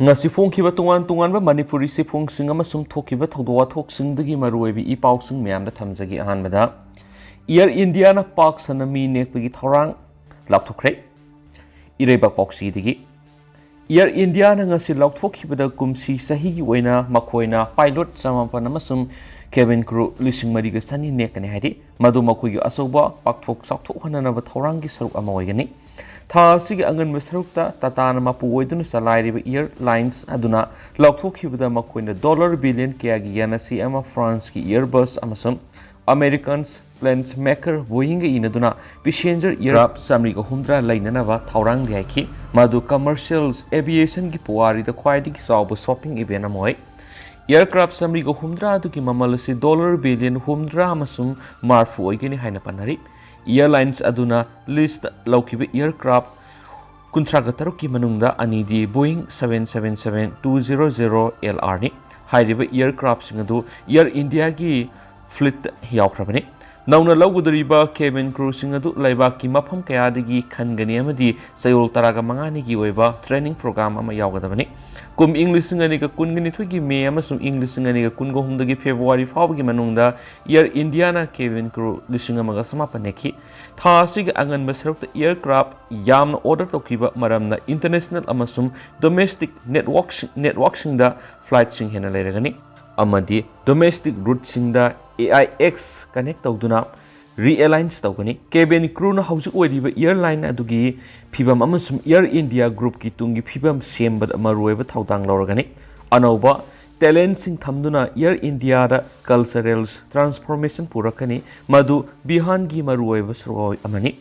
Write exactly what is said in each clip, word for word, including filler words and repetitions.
ꯉꯁꯤ ꯐꯣꯡꯈꯤꯕ ꯇꯣꯉꯥꯟ ꯇꯣꯉꯥꯟꯕ ꯃꯅꯤꯄꯨꯔꯤ ꯆꯦꯐꯣꯡꯁꯤꯡ ꯑꯃꯁꯨꯡ ꯊꯣꯛꯈꯤꯕ ꯊꯧꯗꯣꯛ ꯋꯥꯊꯣꯛꯁꯤꯡꯗꯒꯤ ꯃꯔꯨꯑꯣꯏꯕ ꯏ ꯄꯥꯎꯁꯤꯡ ꯃꯌꯥꯝꯗ ꯊꯝꯖꯒꯦ꯫ ꯑꯍꯥꯟꯕꯗ, ꯏꯌꯔ ꯏꯟꯗꯤꯌꯥꯅ ꯄꯥꯛ ꯁꯟꯅ ꯃꯤ ꯅꯦꯛꯄꯒꯤ ꯊꯧꯔꯥꯡ ꯂꯥꯎꯊꯣꯛꯈ꯭ꯔꯦ꯫ ꯏꯔꯩꯕꯥꯛ ꯄꯥꯎꯆꯦꯗꯒꯤ, ꯏꯌꯔ ꯏꯟꯗꯤꯌꯥꯅ ꯉꯁꯤ ꯂꯥꯎꯊꯣꯛꯈꯤꯕꯗ ꯀꯨꯝꯁꯤ ꯆꯍꯤꯒꯤ ꯑꯣꯏꯅ ꯃꯈꯣꯏꯅ ꯄꯥꯏꯂꯣꯠ ꯆꯃꯥꯄꯟ ꯑꯃꯁꯨꯡ ꯀꯦꯕꯤꯟ ꯀ꯭ꯔꯨ ꯂꯤꯁꯤꯡ ꯃꯔꯤꯒ ꯆꯅꯤ ꯅꯦꯛꯀꯅꯤ ꯍꯥꯏꯔꯤ꯫ ꯃꯗꯨ ꯃꯈꯣꯏꯒꯤ ꯑꯆꯧꯕ ꯄꯥꯛꯊꯣꯛ ꯆꯥꯎꯊꯣꯛꯍꯟꯅꯅꯕ ꯊꯧꯔꯥꯡꯒꯤ ꯁꯔꯨꯛ ꯑꯃ ꯑꯣꯏꯒꯅꯤ꯫ ꯊꯥ ꯑꯁꯤꯒꯤ ꯑꯉꯟꯕ ꯁꯔꯨꯛꯇ ꯇꯥꯇꯥꯅ ꯃꯄꯨ ꯑꯣꯏꯗꯨꯅ ꯆꯂꯥꯏꯔꯤꯕ ꯏꯌꯔ ꯂꯥꯏꯟꯁ ꯑꯗꯨꯅ ꯂꯥꯎꯊꯣꯛꯈꯤꯕꯗ ꯃꯈꯣꯏꯅ ꯗꯣꯂꯔ ꯕꯤꯂꯤꯌꯟ ꯀꯌꯥꯒꯤ ꯌꯥꯅꯁꯤ ꯑꯃ ꯐ꯭ꯔꯥꯟꯁꯀꯤ ꯏꯌꯔꯕꯁ ꯑꯃꯁꯨꯡ ꯑꯃꯦꯔꯤꯀꯟ ꯄ꯭ꯂꯦꯟ ꯃꯦꯀꯔ ꯕꯣꯌꯤꯡꯒ ꯏꯅꯗꯨꯅ ꯄꯦꯁꯦꯟꯖꯔ ꯏꯌꯔꯀ꯭ꯔꯥꯐ ꯆꯥꯃꯔꯤꯒ ꯍꯨꯝꯗ꯭ꯔꯥ ꯂꯩꯅꯅꯕ ꯊꯧꯔꯥꯡ ꯌꯥꯏꯈꯤ꯫ ꯃꯗꯨ ꯀꯃꯔꯁꯤꯌꯦꯜ ꯑꯦꯚꯤꯌꯦꯁꯟꯒꯤ ꯄꯨꯋꯥꯔꯤꯗ ꯈ꯭ꯋꯥꯏꯗꯒꯤ ꯆꯥꯎꯕ ꯁꯣꯞꯄꯤꯡ ꯏꯚꯦꯟ ꯑꯃ ꯑꯣꯏ꯫ ꯏꯌꯔꯀ꯭ꯔꯥꯐ ꯆꯥꯃꯔꯤꯒ ꯍꯨꯝꯗ꯭ꯔꯥ ꯑꯗꯨꯒꯤ ꯃꯃꯜ ꯑꯁꯤ ꯗꯣꯂꯔ ꯕꯤꯂꯤꯌꯟ ꯍꯨꯝꯗ꯭ꯔꯥ ꯑꯃꯁꯨꯡ ꯃꯔꯤꯐꯨ ꯑꯣꯏꯒꯅꯤ ꯍꯥꯏꯅ ꯄꯟꯅꯔꯤ꯫ ꯏꯌꯔꯂꯥꯏꯟꯁ ꯑꯗꯨꯅ ꯂꯤꯁꯇ ꯂꯧꯈꯤꯕ ꯏꯌꯔꯀ꯭ꯔꯥꯐ ꯀꯨꯟꯊ꯭ꯔꯥꯒ ꯇꯔꯨꯛꯀꯤ ꯃꯅꯨꯡꯗ ꯑꯅꯤꯗꯤ Boeing seven seven seven two zero zero L ꯑꯥꯔꯅꯤ꯫ ꯍꯥꯏꯔꯤꯕ ꯏꯌꯔꯀ꯭ꯔꯥꯐꯁꯤꯡ ꯑꯗꯨ ꯏꯌꯔ ꯏꯟꯗꯤꯌꯥꯒꯤ ꯐ꯭ꯂꯤꯠꯇ ꯌꯥꯎꯈ꯭ꯔꯕꯅꯤ꯫ ꯅꯧꯅ ꯂꯧꯒꯗꯧꯔꯤꯕ ꯀꯦꯕꯤꯟ ꯀ꯭ꯔꯨꯁꯤꯡ ꯑꯗꯨ ꯂꯩꯕꯥꯛꯀꯤ ꯃꯐꯝ ꯀꯌꯥꯗꯒꯤ ꯈꯟꯒꯅꯤ ꯑꯃꯗꯤ ꯆꯌꯣꯜ ꯇꯔꯥꯒ ꯃꯉꯥꯅꯤꯒꯤ ꯑꯣꯏꯕ ꯇ꯭ꯔꯦꯅꯤꯡ ꯄ꯭ꯔꯣꯒ꯭ꯔꯥꯝ ꯑꯃ ꯌꯥꯎꯒꯗꯕꯅꯤ꯫ ꯀꯨꯝ ꯏꯪ ꯂꯤꯁꯤꯡ ꯑꯅꯤꯒ ꯀꯨꯟꯒ ꯅꯤꯊꯣꯏꯒꯤ ꯃꯦ ꯑꯃꯁꯨꯡ ꯏꯪ ꯂꯤꯁꯤꯡ ꯑꯅꯤꯒ ꯀꯨꯟꯒ ꯍꯨꯝꯗꯒꯤ ꯐꯦꯕ꯭ꯔꯨꯋꯥꯔꯤ ꯐꯥꯎꯕꯒꯤ ꯃꯅꯨꯡꯗ ꯏꯌꯔ ꯏꯟꯗꯤꯌꯥꯅ ꯀꯦꯕꯤꯟ ꯀ꯭ꯔꯨ ꯂꯤꯁꯤꯡ ꯑꯃꯒ ꯆꯃꯥꯄꯟ ꯅꯦꯛꯈꯤ꯫ ꯊꯥ ꯑꯁꯤꯒꯤ ꯑꯉꯟꯕ ꯁꯔꯨꯛꯇ ꯏꯌꯔꯀ꯭ꯔꯥꯐ ꯌꯥꯝꯅ ꯑꯣꯔꯗꯔ ꯇꯧꯈꯤꯕ ꯃꯔꯝꯅ ꯏꯟꯇꯔꯅꯦꯁꯅꯦꯜ ꯑꯃꯁꯨꯡ ꯗꯣꯃꯦꯁꯇꯤꯛ ꯅꯦꯠꯋꯥꯔꯛꯁꯤꯡ, ꯅꯦꯠꯋꯥꯔꯛꯁꯤꯡꯗ ꯐ꯭ꯂꯥꯏꯠꯁꯤꯡ ꯍꯦꯟꯅ ꯂꯩꯔꯒꯅꯤ ꯑꯃꯗꯤ ꯗꯣꯃꯦꯁꯇꯤꯛ ꯔꯨꯠꯁꯤꯡꯗ ꯑꯦ ꯑꯥꯏ ꯑꯦꯛꯁ ꯀꯅꯦꯛ ꯇꯧꯗꯨꯅ ꯔꯤꯑꯦꯂꯥꯏꯟꯁ ꯇꯧꯒꯅꯤ꯫ ꯀꯦꯕꯤꯟ ꯀ꯭ꯔꯨꯅ ꯍꯧꯖꯤꯛ ꯑꯣꯏꯔꯤꯕ ꯏꯌꯔꯂꯥꯏꯟ ꯑꯗꯨꯒꯤ ꯐꯤꯕꯝ ꯑꯃꯁꯨꯡ ꯏꯌꯔ ꯏꯟꯗꯤꯌꯥ ꯒ꯭ꯔꯨꯞꯀꯤ ꯇꯨꯡꯒꯤ ꯐꯤꯕꯝ ꯁꯦꯝꯕꯗ ꯃꯔꯨꯑꯣꯏꯕ ꯊꯧꯗꯥꯡ ꯂꯧꯔꯒꯅꯤ꯫ ꯑꯅꯧꯕ ꯇꯦꯂꯦꯟꯠꯁꯤꯡ ꯊꯝꯗꯨꯅ ꯏꯌꯔ ꯏꯟꯗꯤꯌꯥꯗ ꯀꯜꯆꯔꯦꯜ ꯇ꯭ꯔꯥꯟꯁꯐꯣꯔꯃꯦꯁꯟ ꯄꯨꯔꯛꯀꯅꯤ, ꯃꯗꯨ ꯕꯤꯍꯥꯟꯒꯤ ꯃꯔꯨꯑꯣꯏꯕ ꯁꯔꯨꯛ ꯑꯃꯅꯤ꯫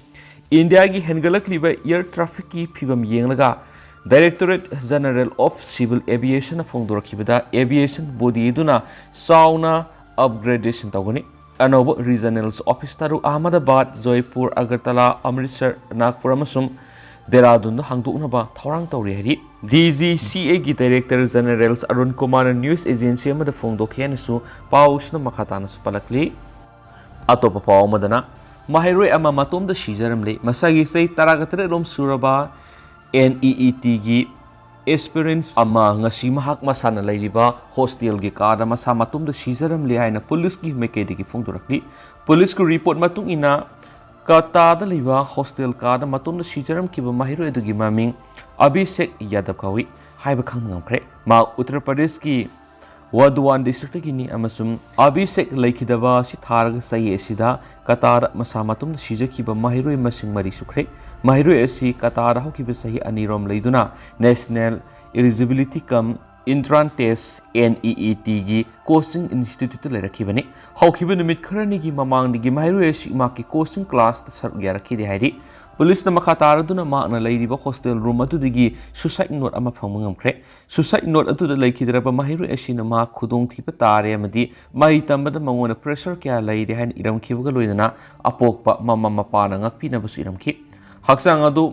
ꯏꯟꯗꯤꯌꯥꯒꯤ ꯍꯦꯟꯒꯠꯂꯛꯂꯤꯕ ꯏꯌꯔ ꯇ꯭ꯔꯥꯐꯤꯛꯀꯤ ꯐꯤꯕꯝ ꯌꯦꯡꯂꯒ, ꯗꯥꯏꯔꯦꯛꯇꯣꯔꯦꯠ ꯖꯦꯅꯔꯦꯜ ꯑꯣꯐ ꯁꯤꯚꯤꯜ ꯑꯦꯚꯤꯌꯦꯁꯟꯅ ꯐꯣꯡꯗꯣꯔꯛꯈꯤꯕꯗ, ꯑꯦꯚꯤꯌꯦꯁꯟ ꯕꯣꯗꯤ ꯑꯗꯨꯅ ꯆꯥꯎꯅ ꯑꯞꯒ꯭ꯔꯦꯗꯦꯁꯟ ꯇꯧꯒꯅꯤ꯫ ꯑꯅꯧꯕ ꯔꯤꯖꯅꯦꯜ ꯑꯣꯐꯤꯁ ꯇꯔꯨꯛ ꯑꯍꯃꯗꯕꯥꯗ, ꯖꯣꯏꯄꯨꯔ, ꯑꯒꯔꯇꯂꯥ, ꯑꯃꯔꯤꯠꯁꯔ, ꯅꯥꯒꯄꯨꯔ ꯑꯃꯁꯨꯡ ꯗꯦꯔꯥꯗꯨꯟꯗ ꯍꯥꯡꯗꯣꯛꯅꯕ ꯊꯧꯔꯥꯡ ꯇꯧꯔꯤ ꯍꯥꯏꯔꯤ꯫ ꯗꯤ ꯖꯤ ꯁꯤ ꯑꯦꯒꯤ ꯗꯥꯏꯔꯦꯛꯇꯔ ꯖꯦꯅꯔꯦꯜ ꯑꯔꯨꯟ ꯀꯨꯃꯥꯔꯅ ꯅ꯭ꯌꯨꯁ ꯑꯦꯖꯦꯟꯁꯤ ꯑꯃꯗ ꯐꯣꯡꯗꯣꯛꯈꯤ ꯍꯥꯏꯅꯁꯨ ꯄꯥꯎꯁꯤꯅ ꯃꯈꯥ ꯇꯥꯅꯁꯨ ꯄꯜꯂꯛꯂꯤ꯫ ꯑꯇꯣꯞꯄ ꯄꯥꯎ ꯑꯃꯗꯅ, ꯃꯍꯩꯔꯣꯏ ꯑꯃ ꯃꯇꯣꯝꯗ ꯁꯤꯖꯔꯝꯂꯦ꯫ ꯃꯁꯥꯒꯤ ꯆꯍꯤ ꯇꯔꯥꯒ ꯇꯔꯦꯠ ꯂꯣꯝ ꯁꯨꯔꯕ ꯑꯦꯟ ꯏ ꯏ ꯇꯤꯒꯤ ꯑꯦꯁꯄꯤꯔꯦꯟꯁ ꯑꯃ ꯉꯁꯤ ꯃꯍꯥꯛ ꯃꯁꯥꯅ ꯂꯩꯔꯤꯕ ꯍꯣꯁꯇꯦꯜꯒꯤ ꯀꯥꯗ ꯃꯁꯥ ꯃꯇꯣꯝꯗ ꯁꯤꯖꯔꯝꯂꯦ ꯍꯥꯏꯅ ꯄꯨꯂꯤꯁꯀꯤ ꯃꯥꯏꯀꯩꯗꯒꯤ ꯐꯣꯡꯗꯣꯔꯛꯂꯤ꯫ ꯄꯨꯂꯤꯁꯀꯤ ꯔꯤꯄꯣꯔꯠ ꯃꯇꯨꯡ ꯏꯟꯅ, ꯀꯇꯥꯗ ꯂꯩꯕ ꯍꯣꯁꯇꯦꯜ ꯀꯥꯗ ꯃꯇꯣꯝꯗ ꯁꯤꯖꯔꯝꯈꯤꯕ ꯃꯍꯩꯔꯣꯏ ꯑꯗꯨꯒꯤ ꯃꯃꯤꯡ ꯑꯕꯤꯁꯦꯛ ꯌꯥꯗꯕ ꯀꯧꯏ ꯍꯥꯏꯕ ꯈꯪꯕ ꯉꯝꯈ꯭ꯔꯦ꯫ ꯃꯍꯥꯛ ꯎꯠꯇꯔ ꯄ꯭ꯔꯗꯦꯁꯀꯤ ꯋꯥꯗꯨꯋꯥꯟ ꯗꯤꯁꯇ꯭ꯔꯤꯛꯇꯒꯤꯅꯤ ꯑꯃꯁꯨꯡ ꯑꯕꯤꯁꯦꯛ ꯂꯩꯈꯤꯗꯕ ꯑꯁꯤ ꯊꯥꯔꯒ ꯆꯍꯤ ꯑꯁꯤꯗ ꯀꯇꯥꯗ ꯃꯁꯥ ꯃꯇꯣꯝꯗ ꯁꯤꯖꯈꯤꯕ ꯃꯍꯩꯔꯣꯏ ꯃꯁꯤꯡ ꯃꯔꯤ ꯁꯨꯈ꯭ꯔꯦ꯫ ꯃꯍꯩꯔꯣꯏ ꯑꯁꯤ ꯀꯇꯥꯗ ꯍꯧꯈꯤꯕ ꯆꯍꯤ ꯑꯅꯤꯔꯣꯝ ꯂꯩꯗꯨꯅ National Eligibility cum Entrance Test, N E E T, ꯒꯤ ꯀꯣꯆꯤꯡ ꯏꯟꯁꯇꯤꯇ꯭ꯌꯨꯠꯇ ꯂꯩꯔꯛꯈꯤꯕꯅꯤ꯫ ꯍꯧꯈꯤꯕ ꯅꯨꯃꯤꯠ ꯈꯔꯅꯤꯒꯤ ꯃꯃꯥꯡꯗꯒꯤ ꯃꯍꯩꯔꯣꯏ ꯑꯁꯤ ꯃꯍꯥꯛꯀꯤ ꯀꯣꯆꯤꯡ ꯀ꯭ꯂꯥꯁꯇ ꯁꯔꯨꯛ ꯌꯥꯔꯛꯈꯤꯗꯦ ꯍꯥꯏꯔꯤ꯫ ꯄꯨꯂꯤꯁꯅ ꯃꯈꯥ ꯇꯥꯔꯗꯨꯅ ꯃꯍꯥꯛꯅ ꯂꯩꯔꯤꯕ ꯍꯣꯁꯇꯦꯜ ꯔꯨꯝ ꯑꯗꯨꯗꯒꯤ ꯁꯨꯁꯥꯏꯗ ꯅꯣꯠ ꯑꯃ ꯐꯪꯕ ꯉꯝꯈ꯭ꯔꯦ꯫ ꯁꯨꯁꯥꯏꯗ ꯅꯣꯠ ꯑꯗꯨꯗ ꯂꯩꯈꯤꯗ꯭ꯔꯕ ꯃꯍꯩꯔꯣꯏ ꯑꯁꯤꯅ ꯃꯍꯥꯛ ꯈꯨꯗꯣꯡꯊꯤꯕ ꯇꯥꯔꯦ ꯑꯃꯗꯤ ꯃꯍꯩ ꯇꯝꯕꯗ ꯃꯉꯣꯟꯗ ꯄ꯭ꯔꯦꯁꯔ ꯀꯌꯥ ꯂꯩꯔꯦ ꯍꯥꯏꯅ ꯏꯔꯝꯈꯤꯕꯒ ꯂꯣꯏꯅꯅ ꯑꯄꯣꯛꯄ ꯃꯃꯥ ꯃꯄꯥꯅ ꯉꯥꯛꯄꯤꯅꯕꯁꯨ ꯏꯔꯝꯈꯤ꯫ ꯍꯛꯆꯥꯡ ꯑꯗꯨ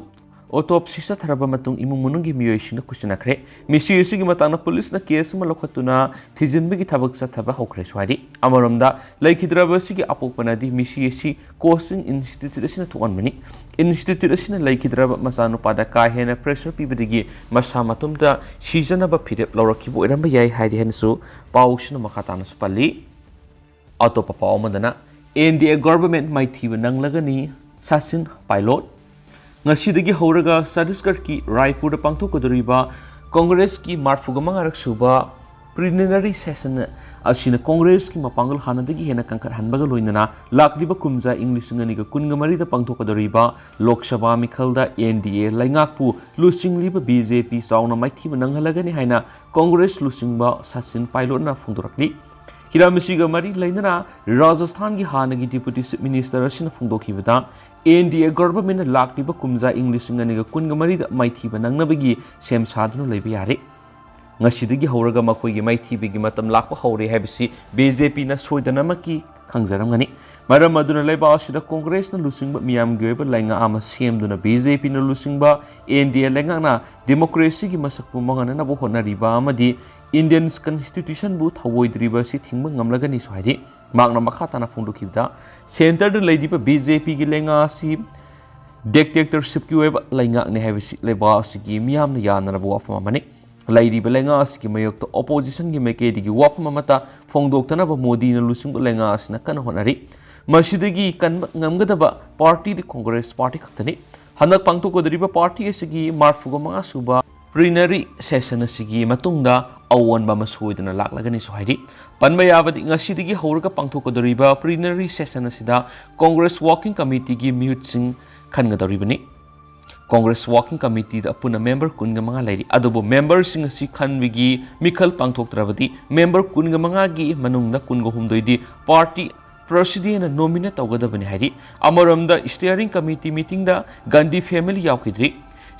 ꯑꯣꯇꯣꯞꯁꯤ ꯆꯠꯊꯔꯕ ꯃꯇꯨꯡ ꯏꯃꯨꯡ ꯃꯅꯨꯡꯒꯤ ꯃꯤꯑꯣꯏꯁꯤꯡꯅ ꯈꯨꯠꯁꯤꯟꯅꯈ꯭ꯔꯦ꯫ ꯃꯤꯁꯤ ꯑꯁꯤꯒꯤ ꯃꯇꯥꯡꯗ ꯄꯨꯂꯤꯁꯅ ꯀꯦꯁ ꯑꯃ ꯂꯧꯈꯠꯇꯨꯅ ꯊꯤꯖꯤꯟꯕꯒꯤ ꯊꯕꯛ ꯆꯠꯊꯕ ꯍꯧꯈ꯭ꯔꯦꯁꯨ ꯍꯥꯏꯔꯤ꯫ ꯑꯃꯔꯣꯝꯗ, ꯂꯩꯈꯤꯗ꯭ꯔꯕ ꯑꯁꯤꯒꯤ ꯑꯄꯣꯛꯄꯅꯗꯤ ꯃꯤꯁꯤ ꯑꯁꯤ ꯀꯣꯆꯤꯡ ꯏꯟꯁꯇꯤꯇ꯭ꯌꯨꯠ ꯑꯁꯤꯅ ꯊꯣꯛꯍꯟꯕꯅꯤ꯫ ꯏꯟꯁꯇꯤꯇ꯭ꯌꯨꯠ ꯑꯁꯤꯅ ꯂꯩꯈꯤꯗ꯭ꯔꯕ ꯃꯆꯥꯅꯨꯄꯥꯗ ꯀꯥ ꯍꯦꯟꯅ ꯄ꯭ꯔꯦꯁꯔ ꯄꯤꯕꯗꯒꯤ ꯃꯁꯥ ꯃꯇꯣꯝꯇ ꯁꯤꯖꯅꯕ ꯐꯤꯔꯦꯞ ꯂꯧꯔꯛꯈꯤꯕ ꯑꯣꯏꯔꯝꯕ ꯌꯥꯏ ꯍꯥꯏꯔꯤ ꯍꯥꯏꯅꯁꯨ ꯄꯥꯎꯁꯤꯅ ꯃꯈꯥ ꯇꯥꯅꯁꯨ ꯄꯜꯂꯤ꯫ ꯑꯇꯣꯞꯄ ꯄꯥꯎ ꯑꯃꯗꯅ, N D A government ꯃꯥꯏꯊꯤꯕ ꯅꯪꯂꯒꯅꯤ, ꯁꯆꯤꯟ ꯄꯥꯏꯂꯣꯠ꯫ ꯉꯁꯤꯗꯒꯤ ꯍꯧꯔꯒ ꯆꯇꯤꯁꯒꯔꯀꯤ ꯔꯥꯏꯄꯨꯔꯗ ꯄꯥꯡꯊꯣꯛꯀꯗꯧꯔꯤꯕ ꯀꯣꯡꯒ꯭ꯔꯦꯁꯀꯤ ꯃꯔꯐꯨꯒ ꯃꯉꯥꯔꯛ ꯁꯨꯕ plenary session ꯑꯁꯤꯅ ꯀꯣꯡꯒ꯭ꯔꯦꯁꯀꯤ ꯃꯄꯥꯡꯒꯜ ꯍꯥꯟꯅꯗꯒꯤ ꯍꯦꯟꯅ ꯀꯟꯈꯠꯍꯟꯕꯒ ꯂꯣꯏꯅꯅ ꯂꯥꯛꯂꯤꯕ ꯀꯨꯝꯖꯥ ꯏꯪ ꯂꯤꯁꯤꯡ ꯑꯅꯤꯒ ꯀꯨꯟꯒ ꯃꯔꯤꯗ ꯄꯥꯡꯊꯣꯛꯀꯗꯧꯔꯤꯕ Lok Sabha ꯃꯤꯈꯜꯗ N D A ꯂꯩꯉꯥꯛꯄꯨ ꯂꯨꯆꯤꯡꯂꯤꯕ B J P ꯆꯥꯎꯅ ꯃꯥꯏꯊꯤꯕ ꯅꯪꯍꯜꯂꯒꯅꯤ ꯍꯥꯏꯅ ꯀꯣꯡꯒ꯭ꯔꯦꯁ ꯂꯨꯆꯤꯡꯕ ꯁꯆꯤꯟ ꯄꯥꯏꯂꯣꯠꯅ ꯐꯣꯡꯗꯣꯔꯛꯂꯤ꯫ ꯍꯤꯔꯝ ꯑꯁꯤꯒ ꯃꯔꯤ ꯂꯩꯅꯅ ꯔꯥꯖꯁꯊꯥꯟꯒꯤ ꯍꯥꯟꯅꯒꯤ Deputy Chief Minister ꯑꯁꯤꯅ ꯐꯣꯡꯗꯣꯛꯈꯤꯕꯗ, N D A governmentꯅ ꯂꯥꯛꯂꯤꯕ ꯀꯨꯝꯖꯥ ꯏꯪ ꯂꯤꯁꯤꯡ ꯑꯅꯤꯒ ꯀꯨꯟꯒ ꯃꯔꯤꯗ ꯃꯥꯏꯊꯤꯕ ꯅꯪꯅꯕꯒꯤ ꯁꯦꯝ ꯁꯥꯗꯨꯅ ꯂꯩꯕ ꯌꯥꯔꯦ꯫ ꯉꯁꯤꯗꯒꯤ ꯍꯧꯔꯒ ꯃꯈꯣꯏꯒꯤ ꯃꯥꯏꯊꯤꯕꯒꯤ ꯃꯇꯝ ꯂꯥꯛꯄ ꯍꯧꯔꯦ ꯍꯥꯏꯕꯁꯤ B J Pꯅ ꯁꯣꯏꯗꯅꯃꯛꯀꯤ ꯈꯪꯖꯔꯝꯒꯅꯤ꯫ ꯃꯔꯝ ꯑꯗꯨꯅ ꯂꯩꯕꯥꯛ ꯑꯁꯤꯗ ꯀꯣꯡꯒ꯭ꯔꯦꯁꯅ ꯂꯨꯆꯤꯡꯕ ꯃꯤꯌꯥꯝꯒꯤ ꯑꯣꯏꯕ ꯂꯩꯉꯥꯛ ꯑꯃ ꯁꯦꯝꯗꯨꯅ B J Pꯅ ꯂꯨꯆꯤꯡꯕ N D A ꯂꯩꯉꯥꯛꯅ democracyꯒꯤ ꯃꯁꯛꯄꯨ ꯃꯥꯡꯍꯟꯅꯅꯕ ꯍꯣꯠꯅꯔꯤꯕ ꯑꯃꯗꯤ Indian Constitutionꯕꯨ ꯊꯧꯑꯣꯏꯗ꯭ꯔꯤꯕ ꯑꯁꯤ ꯊꯤꯡꯕ ꯉꯝꯂꯒꯅꯤꯁꯨ ꯍꯥꯏꯔꯤ꯫ ꯃꯍꯥꯛꯅ ꯃꯈꯥ ꯇꯥꯅ ꯐꯣꯡꯗꯣꯛꯈꯤꯕꯗ, centreꯗ ꯂꯩꯔꯤꯕ B J Pꯒꯤ ꯂꯩꯉꯥꯛ ꯑꯁꯤ Dictatorshipꯀꯤ ꯑꯣꯏꯕ ꯂꯩꯉꯥꯛꯅꯤ ꯍꯥꯏꯕꯁꯤ ꯂꯩꯕꯥꯛ ꯑꯁꯤꯒꯤ ꯃꯤꯌꯥꯝꯅ ꯌꯥꯅꯔꯕ ꯋꯥꯐꯝ ꯑꯃꯅꯤ꯫ ꯂꯩꯔꯤꯕ ꯂꯩꯉꯥꯛ ꯑꯁꯤꯒꯤ ꯃꯥꯌꯣꯛꯇ oppositionꯒꯤ ꯃꯥꯏꯀꯩꯗꯒꯤ ꯋꯥꯐꯝ ꯑꯃꯠꯇ ꯐꯣꯡꯗꯣꯛꯇꯅꯕ ꯃꯣꯗꯤꯅ ꯂꯨꯆꯤꯡꯕ ꯂꯩꯉꯥꯛ ꯑꯁꯤꯅ ꯀꯟꯅ ꯍꯣꯠꯅꯔꯤ꯫ ꯃꯁꯤꯗꯒꯤ ꯀꯟꯕ ꯉꯝꯒꯗꯕ partyꯗꯤ Congress party ꯈꯛꯇꯅꯤ꯫ ꯍꯟꯗꯛ ꯄꯥꯡꯊꯣꯛꯀꯗꯧꯔꯤꯕ party ꯑꯁꯤꯒꯤ ꯃꯔꯤꯐꯨꯃꯉꯥ ꯁꯨꯕ plenary session ꯑꯁꯤꯒꯤ ꯃꯇꯨꯡꯗ ꯑꯑꯣꯟꯕ ꯑꯃ ꯁꯣꯏꯗꯅ ꯂꯥꯛꯂꯒꯅꯤꯁꯨ ꯍꯥꯏꯔꯤ꯫ ꯄꯟꯕ ꯌꯥꯕꯗꯤ, ꯉꯁꯤꯗꯒꯤ ꯍꯧꯔꯒ ꯄꯥꯡꯊꯣꯛꯀꯗꯧꯔꯤꯕ plenary session ꯑꯁꯤꯗ Congress Working Committeeꯒꯤ ꯃꯤꯍꯨꯠꯁꯤꯡ ꯈꯟꯒꯗꯧꯔꯤꯕꯅꯤ꯫ Congress Working Committeeꯗ ꯑꯄꯨꯟꯅ member ꯀꯨꯟꯒ ꯃꯉꯥ ꯂꯩꯔꯤ꯫ ꯑꯗꯨꯕꯨ memberꯁꯤꯡ ꯑꯁꯤ ꯈꯟꯕꯒꯤ ꯃꯤꯈꯜ ꯄꯥꯡꯊꯣꯛꯇ꯭ꯔꯕꯗꯤ member ꯀꯨꯟꯒ ꯃꯉꯥꯒꯤ ꯃꯅꯨꯡꯗ ꯀꯨꯟꯒ ꯍꯨꯝꯗꯣꯏꯗꯤ party presidentꯅ nominate ꯇꯧꯒꯗꯕꯅꯤ ꯍꯥꯏꯔꯤ꯫ ꯑꯃꯔꯣꯝꯗ steering committee meetingꯗ Gandhi family ꯌꯥꯎꯈꯤꯗ꯭ꯔꯤ꯫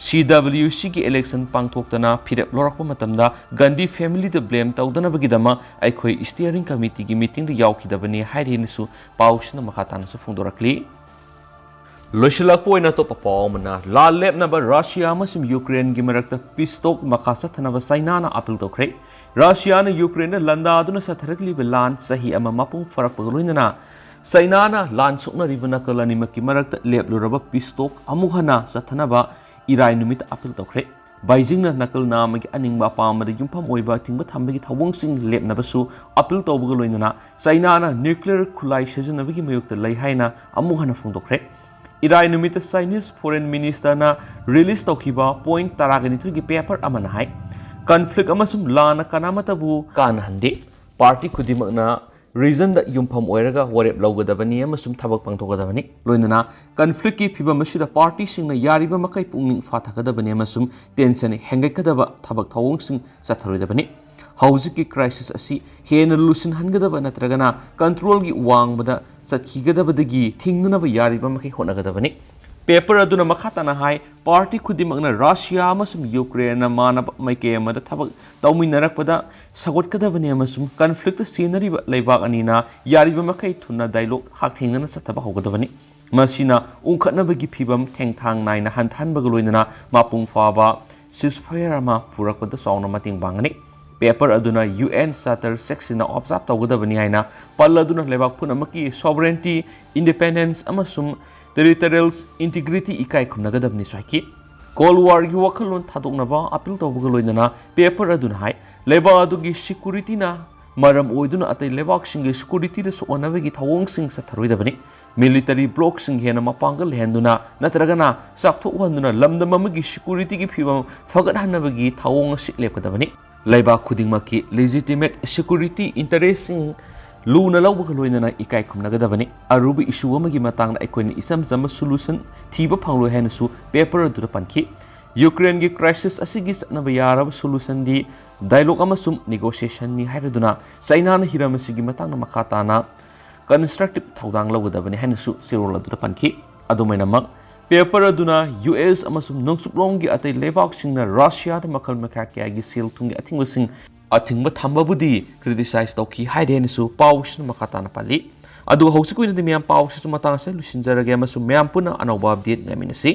CWCꯒꯤ election ꯄꯥꯡꯊꯣꯛꯇꯅ ꯐꯤꯔꯦꯞ ꯂꯧꯔꯛꯄ ꯃꯇꯝꯗ ꯒꯥꯟꯙꯤ familyꯗ blame ꯇꯧꯗꯅꯕꯒꯤꯗꯃꯛ ꯑꯩꯈꯣꯏ steering committeeꯒꯤ meetingꯗ ꯌꯥꯎꯈꯤꯗꯕꯅꯤ ꯍꯥꯏꯔꯤꯅꯁꯨ ꯄꯥꯎꯁꯤꯅ ꯃꯈꯥ ꯇꯥꯅꯁꯨ ꯐꯣꯡꯗꯣꯔꯛꯂꯤ꯫ ꯂꯣꯏꯁꯤꯜꯂꯛꯄ ꯑꯣꯏꯅ ꯑꯇꯣꯞꯄ ꯄꯥꯎ ꯑꯃꯅ, ꯂꯥꯟ ꯂꯦꯞꯅꯕ ꯔꯁꯤꯌꯥ ꯑꯃꯁꯨꯡ ꯌꯨꯀ꯭ꯔꯦꯟꯒꯤ ꯃꯔꯛꯇ peace talk ꯃꯈꯥ ꯆꯠꯊꯅꯕ ꯆꯥꯏꯅꯥꯅ appeal ꯇꯧꯈ꯭ꯔꯦ꯫ ꯔꯁꯤꯌꯥꯅ ꯌꯨꯀ꯭ꯔꯦꯟꯗ ꯂꯥꯟꯗꯥꯗꯨꯅ ꯆꯠꯊꯔꯛꯂꯤꯕ ꯂꯥꯟ ꯆꯍꯤ ꯑꯃ ꯃꯄꯨꯡ ꯐꯥꯔꯛꯄꯒ ꯂꯣꯏꯅꯅ ꯆꯥꯏꯅꯥꯅ ꯂꯥꯟ ꯁꯣꯛꯅꯔꯤꯕ ꯅꯥꯀꯜ ꯑꯅꯤꯃꯛꯀꯤ ꯃꯔꯛꯇ ꯂꯦꯞꯂꯨꯔꯕ peace talk ꯑꯃꯨꯛ ꯍꯟꯅ ꯆꯠꯊꯅꯕ ꯏꯔꯥꯏ ꯅꯨꯃꯤꯠꯇ appeal ꯇꯧꯈ꯭ꯔꯦ꯫ ꯕꯩꯖꯤꯡꯅ ꯅꯥꯀꯜ ꯅꯥꯝꯃꯒꯤ ꯑꯅꯤꯡꯕ ꯑꯄꯥꯝꯕꯗ ꯌꯨꯝꯐꯝ ꯑꯣꯏꯕ ꯑꯊꯤꯡꯕ ꯊꯝꯕꯒꯤ ꯊꯧꯑꯣꯡꯁꯤꯡ ꯂꯦꯞꯅꯕꯁꯨ appeal ꯇꯧꯕꯒ ꯂꯣꯏꯅꯅ ꯆꯥꯏꯅꯥꯅ nuclear ꯈꯨꯠꯂꯥꯏ ꯁꯤꯖꯤꯟꯅꯕꯒꯤ ꯃꯥꯌꯣꯛꯇ ꯂꯩ ꯍꯥꯏꯅ ꯑꯃꯨꯛ ꯍꯟꯅ ꯐꯣꯡꯗꯣꯛꯈ꯭ꯔꯦ꯫ ꯏꯔꯥꯏ ꯅꯨꯃꯤꯠꯇ Chinese Foreign Ministerꯅ release ꯇꯧꯈꯤꯕ point ꯇꯔꯥꯒ ꯅꯤꯊꯣꯏꯒꯤ paper ꯑꯃꯅ ꯍꯥꯏ, conflict ꯑꯃꯁꯨꯡ ꯂꯥꯟꯅ ꯀꯅꯥꯃꯠꯇꯕꯨ ꯀꯥꯟꯅꯍꯟꯗꯦ꯫ Party ꯈꯨꯗꯤꯡꯃꯛꯅ reasonꯗ ꯌꯨꯝꯐꯝ ꯑꯣꯏꯔꯒ ꯋꯥꯔꯦꯞ ꯂꯧꯒꯗꯕꯅꯤ ꯑꯃꯁꯨꯡ ꯊꯕꯛ ꯄꯥꯡꯊꯣꯛꯀꯗꯕꯅꯤ꯫ ꯂꯣꯏꯅꯅ conflictꯀꯤ ꯐꯤꯚꯝ ꯑꯁꯤꯗ partyꯁꯤꯡꯅ ꯌꯥꯔꯤꯕ ꯃꯈꯩ ꯄꯨꯛꯅꯤꯡ ꯐꯥꯊꯒꯗꯕꯅꯤ ꯑꯃꯁꯨꯡ tension ꯍꯦꯟꯒꯠꯀꯗꯕ ꯊꯕꯛ ꯊꯧꯑꯣꯡꯁꯤꯡ ꯆꯠꯊꯔꯣꯏꯗꯕꯅꯤ꯫ ꯍꯧꯖꯤꯛꯀꯤ crisis ꯑꯁꯤ ꯍꯦꯟꯅ ꯂꯨꯁꯤꯟꯍꯟꯒꯗꯕ ꯅꯠꯇ꯭ꯔꯒꯅ controlꯒꯤ ꯋꯥꯡꯃꯗ ꯆꯠꯈꯤꯒꯗꯕꯗꯒꯤ ꯊꯤꯡꯅꯅꯕ ꯌꯥꯔꯤꯕ ꯃꯈꯩ ꯍꯣꯠꯅꯒꯗꯕꯅꯤ꯫ Paper ꯑꯗꯨꯅ ꯃꯈꯥ ꯇꯥꯅ ꯍꯥꯏ, party ꯈꯨꯗꯤꯡꯃꯛꯅ ꯔꯁꯤꯌꯥ ꯑꯃꯁꯨꯡ ꯌꯨꯀ꯭ꯔꯦꯟꯅ ꯃꯥꯟꯅꯕ ꯃꯥꯏꯀꯩ ꯑꯃꯗ ꯊꯕꯛ ꯇꯧꯃꯤꯟꯅꯔꯛꯄꯗ ꯁꯧꯒꯠꯀꯗꯕꯅꯤ ꯑꯃꯁꯨꯡ conflictꯇ ꯁꯤꯖꯤꯟꯅꯔꯤꯕ ꯂꯩꯕꯥꯛ ꯑꯅꯤꯅ ꯌꯥꯔꯤꯕ ꯃꯈꯩ ꯊꯨꯅ dialogue ꯍꯛꯊꯦꯡꯅꯅ ꯆꯠꯊꯕ ꯍꯧꯒꯗꯕꯅꯤ꯫ ꯃꯁꯤꯅ ꯎꯪꯈꯠꯅꯕꯒꯤ ꯐꯤꯚꯝ ꯊꯦꯡꯊꯥꯡ ꯅꯥꯏꯅ ꯍꯟꯊꯍꯟꯕꯒ ꯂꯣꯏꯅꯅ ꯃꯄꯨꯡ ꯐꯥꯕ ceasefire ꯑꯃ ꯄꯨꯔꯛꯄꯗ ꯆꯥꯎꯅ ꯃꯇꯦꯡ ꯄꯥꯡꯒꯅꯤ꯫ Paper ꯑꯗꯨꯅ UN Charter sixꯁꯤꯅ observe ꯇꯧꯒꯗꯕꯅꯤ ꯍꯥꯏꯅ ꯄꯜꯂꯗꯨꯅ ꯂꯩꯕꯥꯛ ꯄꯨꯝꯅꯃꯛꯀꯤ sovereignty, independence ꯑꯃꯁꯨꯡ territorial integrity ꯏꯀꯥꯏ ꯈꯨꯝꯅꯒꯗꯕꯅꯤꯁꯨ ꯍꯥꯏꯈꯤ꯫ Cold Warꯒꯤ ꯋꯥꯈꯜꯂꯣꯟ ꯊꯥꯗꯣꯛꯅꯕ appeal ꯇꯧꯕꯒ ꯂꯣꯏꯅꯅ paper ꯑꯗꯨꯅ ꯍꯥꯏ, ꯂꯩꯕꯥꯛ ꯑꯗꯨꯒꯤ securityꯅ ꯃꯔꯝ ꯑꯣꯏꯗꯨꯅ ꯑꯇꯩ ꯂꯩꯕꯥꯛꯁꯤꯡꯒꯤ securityꯗ ꯁꯣꯛꯍꯟꯅꯕꯒꯤ ꯊꯧꯑꯣꯡꯁꯤꯡ ꯆꯠꯊꯔꯣꯏꯗꯕꯅꯤ꯫ Military blockꯁꯤꯡ ꯍꯦꯟꯅ ꯃꯄꯥꯡꯒꯜ ꯂꯩꯍꯟꯗꯨꯅ ꯅꯠꯇ꯭ꯔꯒꯅ ꯆꯥꯛꯊꯣꯛꯍꯟꯗꯨꯅ ꯂꯝꯗꯝ ꯑꯃꯒꯤ securityꯒꯤ ꯐꯤꯕꯝ ꯐꯒꯠꯍꯟꯅꯕꯒꯤ ꯊꯧꯑꯣꯡ ꯑꯁꯤ ꯂꯦꯞꯀꯗꯕꯅꯤ꯫ ꯂꯩꯕꯥꯛ ꯈꯨꯗꯤꯡꯃꯛꯀꯤ legitimate security interestꯁꯤꯡ ꯂꯨꯅ ꯂꯧꯕꯒ ꯂꯣꯏꯅꯅ ꯏꯀꯥꯏ ꯈꯨꯝꯅꯒꯗꯕꯅꯤ꯫ ꯑꯔꯨꯕ issue ꯑꯃꯒꯤ ꯃꯇꯥꯡꯗ ꯑꯩꯈꯣꯏꯅ ꯏꯆꯝ ꯆꯝꯕ solution ꯊꯤꯕ ꯐꯪꯂꯣꯏ ꯍꯥꯏꯅꯁꯨ paper ꯑꯗꯨꯗ ꯄꯟꯈꯤ꯫ Ukraineꯒꯤ crisis ꯑꯁꯤꯒꯤ ꯆꯠꯅꯕ ꯌꯥꯔꯕ solutionꯗꯤ dialogue ꯑꯃꯁꯨꯡ negotiationꯅꯤ ꯍꯥꯏꯔꯗꯨꯅ Chinaꯅ ꯍꯤꯔꯝ ꯑꯁꯤꯒꯤ ꯃꯇꯥꯡꯗ ꯃꯈꯥ ꯇꯥꯅ constructive ꯊꯧꯗꯥꯡ ꯂꯧꯒꯗꯕꯅꯤ ꯍꯥꯏꯅꯁꯨ ꯆꯦꯔꯣꯜ ꯑꯗꯨꯗ ꯄꯟꯈꯤ꯫ ꯑꯗꯨꯃꯥꯏꯅꯃꯛ, paper ꯑꯗꯨꯅ US ꯑꯃꯁꯨꯡ ꯅꯣꯡꯆꯨꯞꯂꯣꯝꯒꯤ ꯑꯇꯩ ꯂꯩꯕꯥꯛꯁꯤꯡꯅ Russiaꯗ ꯃꯈꯜ ꯃꯈꯥ ꯀꯌꯥꯒꯤ ꯁꯦꯜ ꯊꯨꯝꯒꯤ ꯑꯊꯤꯡꯕꯁꯤꯡ, ꯑꯊꯤꯡꯕ ꯊꯝꯕꯕꯨꯗꯤ criticize ꯇꯧꯈꯤ ꯍꯥꯏꯔꯦ ꯍꯥꯏꯅꯁꯨ ꯄꯥꯎꯁꯤꯅ ꯃꯈꯥ ꯇꯥꯅ ꯄꯜꯂꯤ꯫ ꯑꯗꯨꯒ ꯍꯧꯖꯤꯛꯀꯤ ꯑꯣꯏꯅꯗꯤ ꯃꯌꯥꯝ ꯄꯥꯎꯁꯤꯁꯨ ꯃꯇꯥꯡ ꯑꯁꯤꯗ ꯂꯣꯏꯁꯤꯟꯖꯔꯒꯦ ꯑꯃꯁꯨꯡ ꯃꯌꯥꯝ ꯄꯨꯟꯅ ꯑꯅꯧꯕ update ꯉꯥꯏꯃꯤꯟꯅꯁꯤ꯫